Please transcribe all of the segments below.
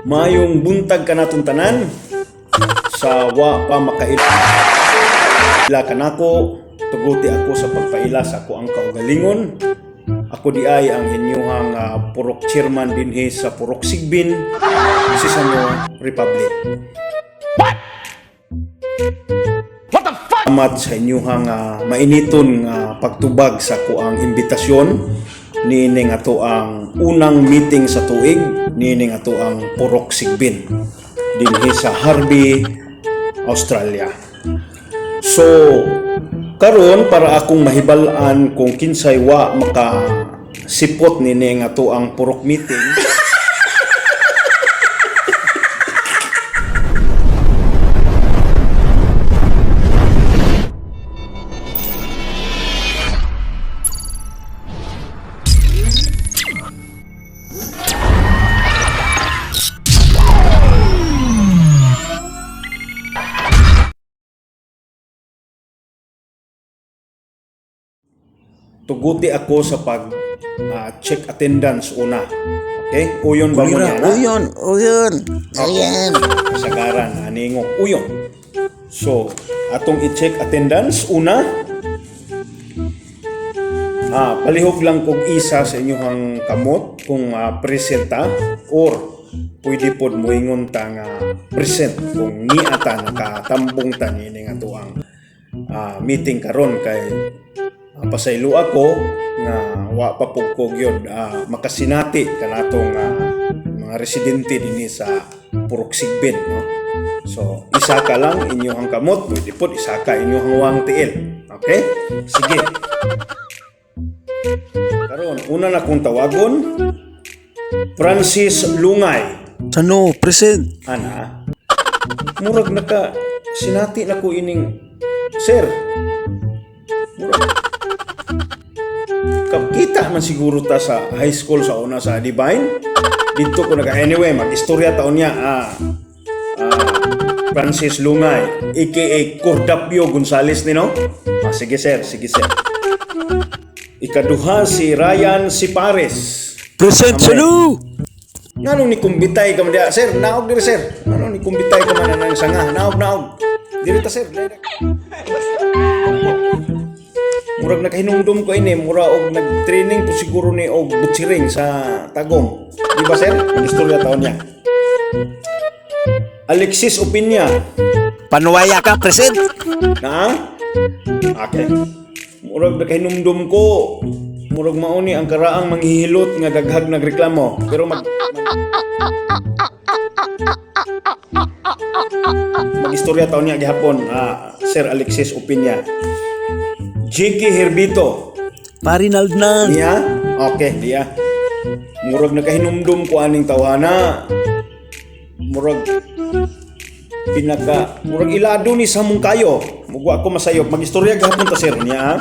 Mayong buntag kanatong tanan sa wa pa makaila kanako, tuguti ako sa pagpaila sa ako ang kaugalingon. Ako di ay ang inyuhang purok chairman dinhi sa Purok Sigbin, Sisano Republic. Salamat sa inyuhang mainiton nga pagtubag sa kuang imbitasyon niining ato ang unang meeting sa tuig niining ato ang Purok Sigbin dinhi sa Harvey, Australia. So karon, para akong mahibal-an kung kinsay wa maka sipot niining ato ang purok meeting, tuguti ako sa pag check attendance una. Okay? Uyon ba mo Kulira, niya na? uyon, uyon. Ayan. Kasagaran, aningok, uyon. So, atong i-check attendance una. Palihog lang kog isa sa inyong kamot kung present ta or pwede pod moingon ta nga present kung niya ta nakatambong ta niini nga tuang meeting karon kay pasaylo ako nga wa pa pud ko gyud makasinati kanatong mga residente dinhi sa Purok Sigbin, no. So isa ka lang inyong kamot, pwede pod isa ka inyong wang tiil. Okay, sige. Karon una na kong tawagon, Francis Lungay. Sano, present. Ana, murag naka sinati na ko ining sir. Murag kita man siguro ta sa high school sa una sa Divine. Dito ko naka, anyway, mag-istorya taon niya Francis Lungay, aka Cordapio Gonzales ni, no? Sige sir, sige sir. Ikaduha si Ryan Sipares. Present, Amay. sano. Nganong ni kumbitay ka man diha? Sir, naog diri sir. Nganong ni kumbitay ka man anang sanga? Naog, naog. Diri ta sir. Diri ta. Murag nakahinumdum ko ini, mura og nag-training po siguro ni og butsiring sa Tagum. Di ba sir? Ang istorya taon niya. Alexis Opinya. Panuwaya ka, present. Na? Okay. Murag nakahinumdum ko. Murag mauni ang karaang manghihilot nga gaghag nagreklamo. Pero mag-istorya taon niya gihapon, Sir Alexis Opinya. Jiki Herbito. Parinald na. Niya? Okay, diya. Murag nakahinumdum ko aning tawhana. Murag pinaka murag ilado ni sa mong kayo. Mugwa ko masayop. Magistorya gihapon ta sir niya.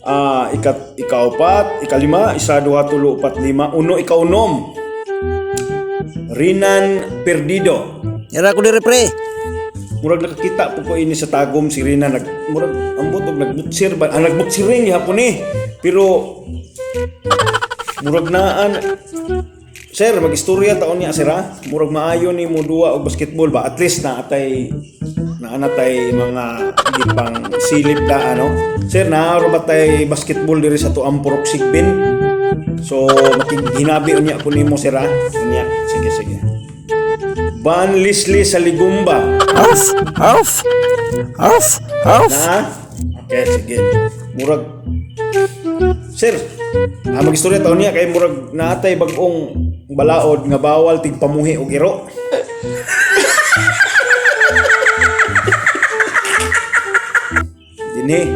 Ha? Ikaupat, ikalima, isa, duha, tulo, upat, lima, uno, ikaunom. Rinan Perdido. Yara ko dire, pre. Murag nakakita po ko ini sa Tagum si Rina, nag murag ambot og nagbutsir ba, nagbutsiring gihapon ni. Pero murag naan sir, magistorya taon niya sir ha. Murag maayo ni mo duwa og basketball ba, at least na atay naanatay mga gipang silip da ano. Sir, naaro ba tay basketball diri sa tuang Purok Sigbin? So makighinabi unya ko nimo sir ha. Unya, sige sige. Ban Lisli sa Ligumba. Auf, auf, auf, auf. Na? Okay, sige. Murag sir, magistorya taon niya kay murag naatay bag-ong balaod nga bawal tigpamuhi og iro. Dinhi.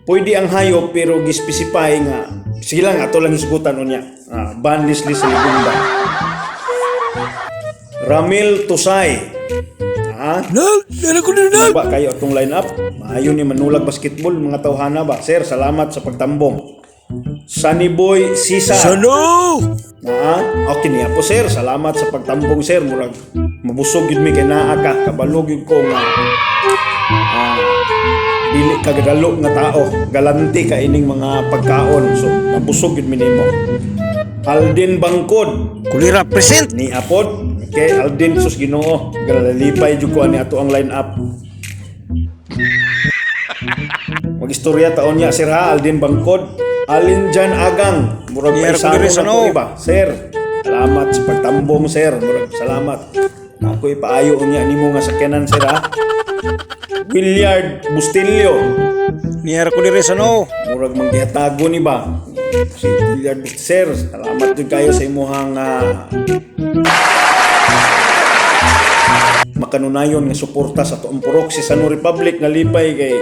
Pwede ang hayop pero gispesify nga sige lang, ato lang hisgutan unya. Ban Leslie sa Ligumba. Ramil Tusay. Nag, yara ko dire, nag. Ba kayo atong line up? Maayo ni manulag basketball mga tawhana ba? Sir, salamat sa pagtambong. Sunny Boy Sisa. Sano. Na, okay niya po sir. Salamat sa pagtambong sir. Murag mabusog yun mi kay naa ka. Kabalog yun ko nga dili ka gadalo nga tao. Galante ka ining mga pagkaon. So mabusog yun mi nimo. Alden Bangkod. Kulira present. Ni Apod. Okay, Alden, sus Ginoo. Galalipay jud ko ani ato ang line up. Magistorya taon niya, sir ha, Alden Bangkod. Alin Jan Agang, murag Sir, paisano kung na diri ko iba. Sir, salamat sa pagtambong, sir. Murag salamat. Ako ipaayo niya nimo nga sakyanan, sir ha. Willard Bustillo. Niara ko diri sa no. Murag manggihatago ni ba? Si Willard Bustillo. Sir, salamat jud kayo sa imuhang makanunayon nga suporta sa tuong purok si Sano Republic. Nalipay kay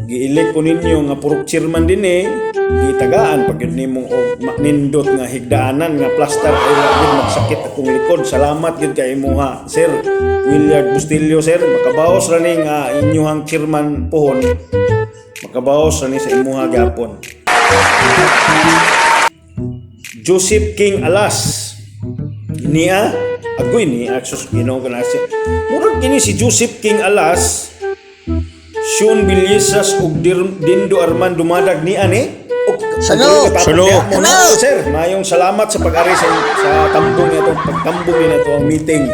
gi-elect ko ninyo nga purok chairman din eh, gitagaan pag yun nimong og nindot nga higdaanan nga plaster ay wa gyud magsakit akong likod. Salamat gyud kay imuha, Sir Willard Bustillo. Sir, makabaos ra ni nga inyuhang chairman pohon, makabaos ra ni sa imuha gyapon. Joseph King Alas niya, agoy niya, sus Ginoo ko na siya. Murag kini si Joseph King Alas, Sean Villesas ug Dindo Armando Dumadag ni ani. Og Salo! Salo! Salo! Sir, mayong salamat sa pag-ari sa tambong nito, pagtambong nito ang meeting.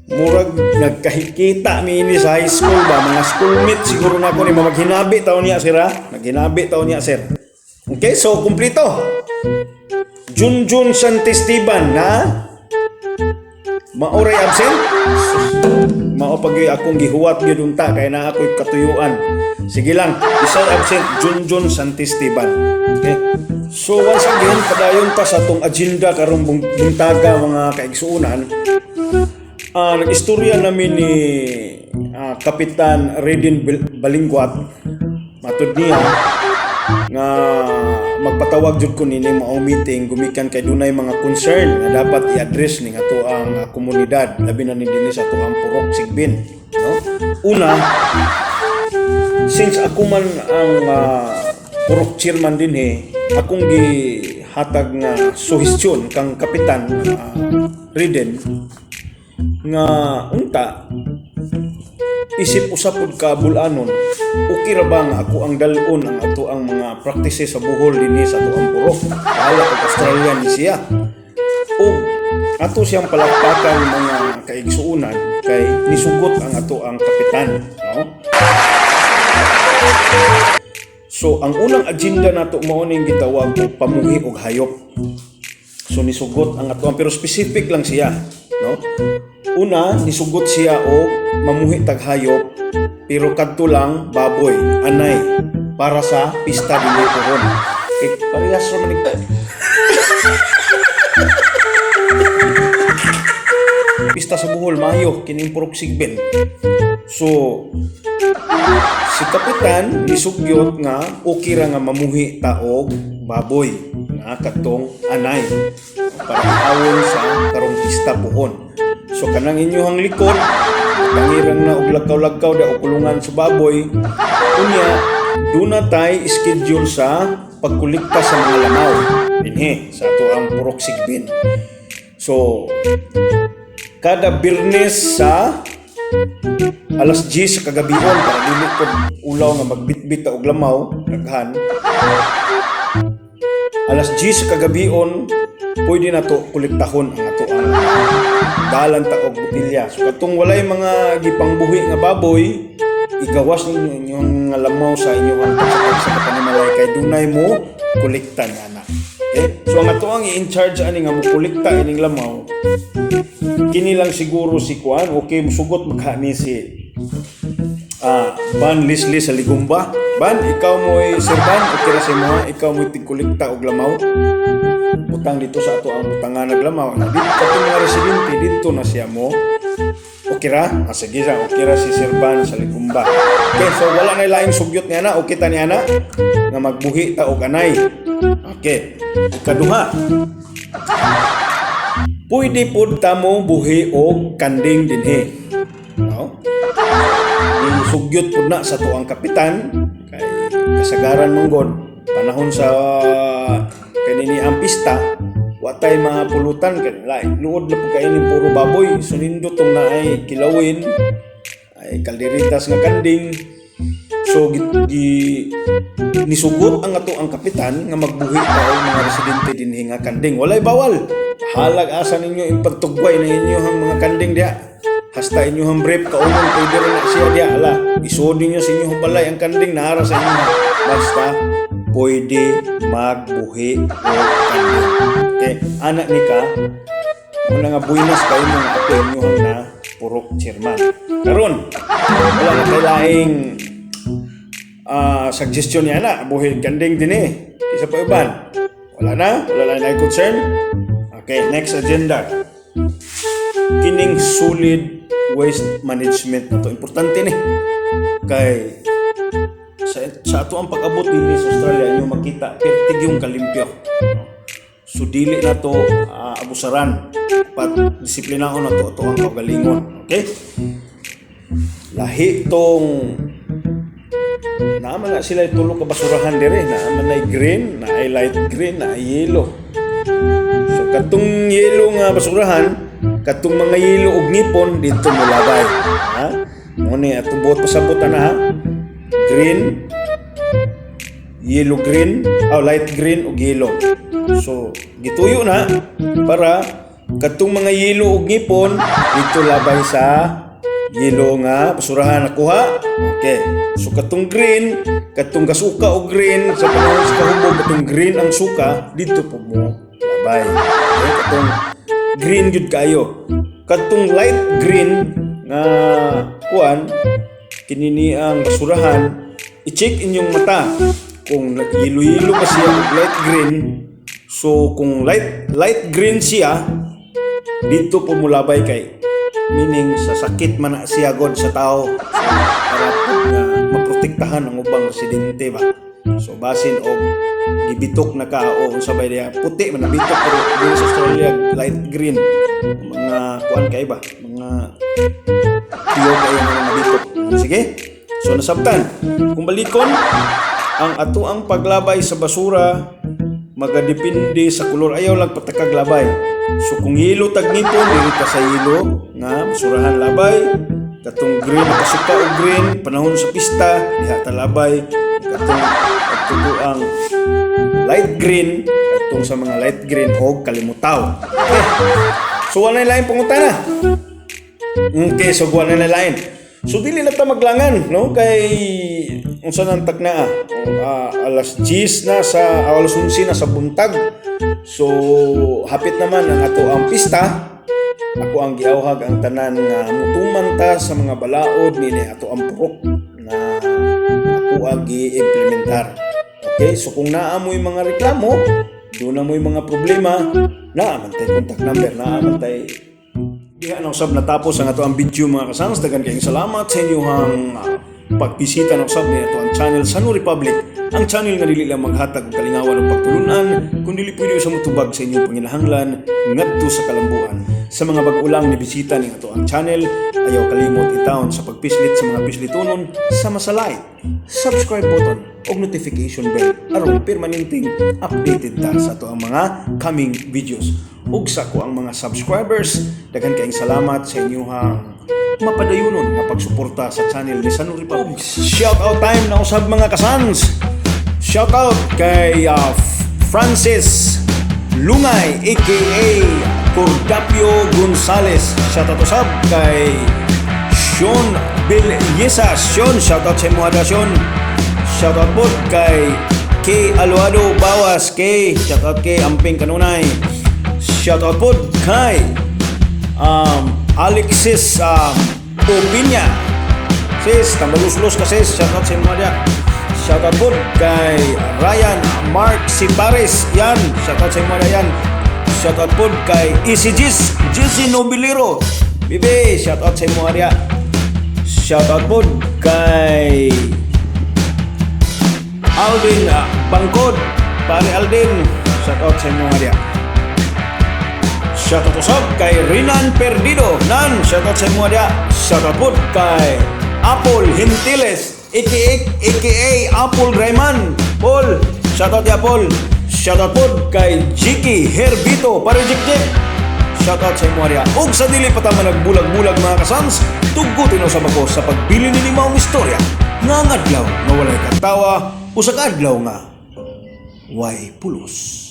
Murag nagkahikita mi ini sa high school ba, mga schoolmate siguro na ako ni maghinabi taon niya, sir ha. Naghinabi taon niya, sir. Okay, so kumpleto. Junjun Santisteban na maoray absent. Mao pag akong gihuwat gyud unta kay naa ako'y katuyuan. Sige lang, isay absent, Junjun Santisteban. Okay. So once again, padayon ta sa atong agenda karong buntaga, mga kaigsuonan. Nag-istorya namin ni Kapitan Redin Balingwat. Matud niya nga magpatawag jud ko nini mao meeting gumikan kay dunay mga concern nga dapat i-address ning ato ang komunidad, labi na ni dinhi sa ato ang Purok Sigbin, no? Una, since ako man ang purok chairman dinhi, akong gihatag nga suhestyon kang Kapitan Riden nga unta isip usa pud ka bulanon, okay ra ba nga ako ang dal-on ang ato ang mga practices sa buhol dinhi sa ato ang purok? Bahala og Australian ni siya. Ug ato siyang palakpakan, mga kaigsuonan, kay nisugot ang ato ang kapitan, no? So ang unang agenda nato mao ning gitawag og pamuhi og hayop. So nisugot ang ato, pero specific lang siya, no? Una, nisugot siya og mamuhi tag hayop, pero kadto lang baboy, anay, para sa pista dinhi pohon. Kay parehas ra man pista sa buhol, Mayo, kining Purok Sigbin. So si Kapitan nisugyot nga okay ra nga mamuhi ta og baboy nga katong anay para awon sa karong pista pohon. So kanang inyuhang likod, pangirang na og lagkaw-lagkaw da og kulungan sa baboy. Unya, duna tay schedule sa pagkolekta sa mga lamaw dinhi sa ato ang Purok Sigbin. So kada Biyernes sa alas 10 sa kagabion, para dili pod ulaw nga magbitbit ta og lamaw daghan, alas 10 sa kagabion pwede na to kolektahon ang ato ang dalan ta og botelya. So katong walay mga gipangbuhi nga baboy, igawas ninyo inyong nga lamaw sa inyong ang sa panimalay kay dunay mo kolekta nga na. Okay? So ang ato ang i-in charge ani nga mo kolekta ining lamaw, kini lang siguro si Kuan. Okay, musugot maghani si Ban Leslie sa Ligumba. Ban, ikaw mo, Sir Ban, okay ra sa imo ha? Ikaw mo tigkolekta og lamaw. Butang dito sa ato ang butangan ng lamaw. Dito katong mga residente dito na siya mo. Okay ra? Ah, sige ra, okay ra si Sir Ban sa Ligumba. Okay, so wala na laing sugyot niya na, okay ta niya na nga magbuhi ta og anay. Okay. Ikaduha, pwede pod ta mo buhi og kanding dinhi. No? Sugyot pod na sa tuang kapitan kay kasagaran manggod panahon sa kanini ang pista, wa tay mga pulutan kay lain luod na pud kay ning puro baboy. So nindot tong naay kilawin ay kalderitas nga kanding. So gi nisugot ang ato ang kapitan nga magbuhi pa og mga residente dinhi nga kanding. Walay bawal. Halag asa ninyo ipagtugway na inyo ang mga kanding diha. Hasta inyong brief kaunon, pwede rin na siya diha. Ala, isuod ninyo sa inyong balay ang kanding naara sa inyo. Basta pwede magbuhi og kanding. Okay, anak ni ka, muna nga buinas kayo mga ato inyong na purok chairman. Karon, wala na kay laing suggestion niya na, buhi kanding din eh. Isa pa uban. Wala na? Wala na na concern? Okay, next agenda. Kining solid waste management na to. Importante ni. Kay sa ato ang pag-abot dinhi sa Australia, inyo makita pertig yung kalimpyo. So dili na to abusaran. Pat disiplinahon na to ato ang kaugalingon. Okay? Lahi tong Naaman na sila tulo ka basurahan dire, naaman na green, na ay light green, na ay yellow. So katong yellow nga basurahan, katong mga yellow og ngipon dito mo labay. Ha? Mo ni atong buot pasabot ana ha. Green, yellow green, oh, light green ug yellow. So gituyo na para katong mga yellow ug ngipon dito labay sa yellow nga basurahan, nakuha. Okay. So katong green, katong gasuka og green sa panahon sa kahubog, katong green ang suka dito po mo labay. Okay, katong green gyud kayo. Katong light green nga kuan kinini ang basurahan, i-check inyong mata kung yelo-yelo ba siya o light green. So kung light light green siya, dito po mulabay kay meaning sa sakit man na siya god sa tao. So, para po nga maprotektahan ang ubang residente ba. So basin og gibitok na ka o unsa ba diya, puti man nabitok, pero dito sa Australia light green mga kuan kay ba, mga tiyo kayo mga nabitok. Sige, so nasabtan. Kung balikon ang ato ang paglabay sa basura, magadepende sa kolor. Ayaw lang patakag labay. So kung yelo tag ngipon, diri ta sa yelo nga basurahan labay. Katong green, nakasuka og green panahon sa pista, diha ta labay. Katong pagtubo ang light green, katong sa mga light green og kalimutaw. Okay. So wala na laing pangutana. Okay, so wala na lain. So dili na ta maglangan, no? Kay unsa nang takna ah? Alas 10 na sa alas 11 na sa buntag. So hapit naman ang ato ang pista. Ako ang giawhag ang tanan nga mutuman ta sa mga balaod nini ato ang purok na ako ang gi-implementar. Okay, so kung naa mo'y mga reklamo, doon na mo'y mga problema, naa man tay contact number, naa man tay. Diha na usab natapos ang ato ang video, mga kasans. Daghan kayong salamat sa inyong pagbisita na usab ni ato ang channel Sanu Republic. Ang channel nga dili lang maghatag og kalingawan ug pagtulunan, kun dili pwede sa motubag sa inyong panginahanglan ngadto sa kalambuan. Sa mga bag-o lang ni bisita ning ato ang channel, ayaw kalimot itawon sa pagpislit sa mga pislitonon sa masalay, subscribe button ug notification bell aron permanenteng updated ta sa ato ang mga coming videos. Ug sa ko ang mga subscribers, daghan kayong salamat sa inyong mapadayunon nga pagsuporta sa channel ni Sanu Republic. Shout out time na usab, mga kasans. Shout out kay Francis Lungay aka Cordapio Gonzales. Shout out usab kay Sean Belleza. Sean, shout out sa imo ada, Sean. Shout out po kay K. Aluado Bawas. K. Shout out kay Amping Kanunay. Shout out po kay Alexis Opinya. Sis, tambaluslos ka, sis. Shout out sa imo ada. Shout out po kay Ryan Mark Sipares. Yan, shout out sa imo ada yan. Shout out po kay ECGs, GC Nobilero. Bibi, shout out sa imo ada. Shout out po kay Alvin Bangkod. Pare Alvin, shout out sa imo ada. Shout out usab kay Rinan Perdido. Nan, shout out sa imo ada. Shout out po kay Apple Hintiles aka aka Apple Rayman. Paul, shout out ya, Paul. Shout out po kay Jiki Herbito. Pare Jik Jik. Shout out sa imo area. Ug sa dili pa ta managbulag-bulag, mga kasans, tuggutin usab ako sa pagbili ni maong istorya. Nga ang adlaw nga walay katawa, usa ka adlaw nga way pulos.